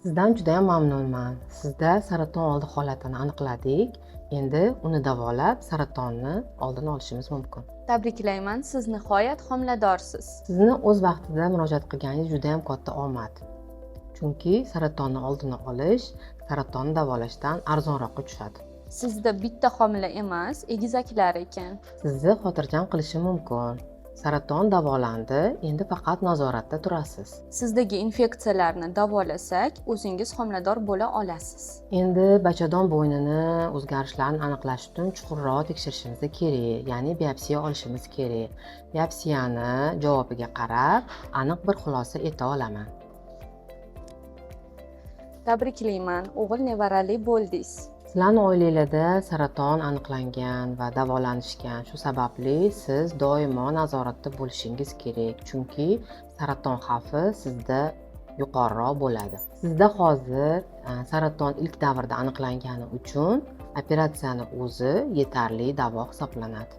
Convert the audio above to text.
Sizdan judayam mamnunman. Sizda saraton oldi holatini aniqladik. Endi uni davolab, saratonni oldini olishimiz mumkin. Tabriklayman, siz nihoyat homiladorsiz. Sizni o'z vaqtida murojaat qilganingiz judayam katta omad. Chunki saratonni oldini olish saratonni davolashdan arzonroqqa tushadi. Sizda bitta homila emas, egizaklar ekan. Sizni xotirjam qilishim mumkin. Saraton davolandi, endi faqat nazoratda turasiz. Sizdagi infeksiyalarni davolasak, o'zingiz homilador bo'la olasiz. Endi bachadon bo'ynini o'zgarishlarini aniqlash uchun chuqurroq tekshirishimiz kerak, ya'ni biopsiya olishimiz kerak. Biopsiyani javobiga qarab aniq bir xulosa eta olaman. Tabriklayman, o'g'il nevarali bo'ldingiz. Sizlarni oilanglarda saraton aniqlangan va davolanishgan. Shu sababli siz doimo nazoratda bo'lishingiz kerak, chunki saraton xavfi sizda yuqoriroq bo'ladi. Sizda hozir saraton ilk davrda aniqlangani uchun operatsiyani o'zi yetarli davo hisoblanadi.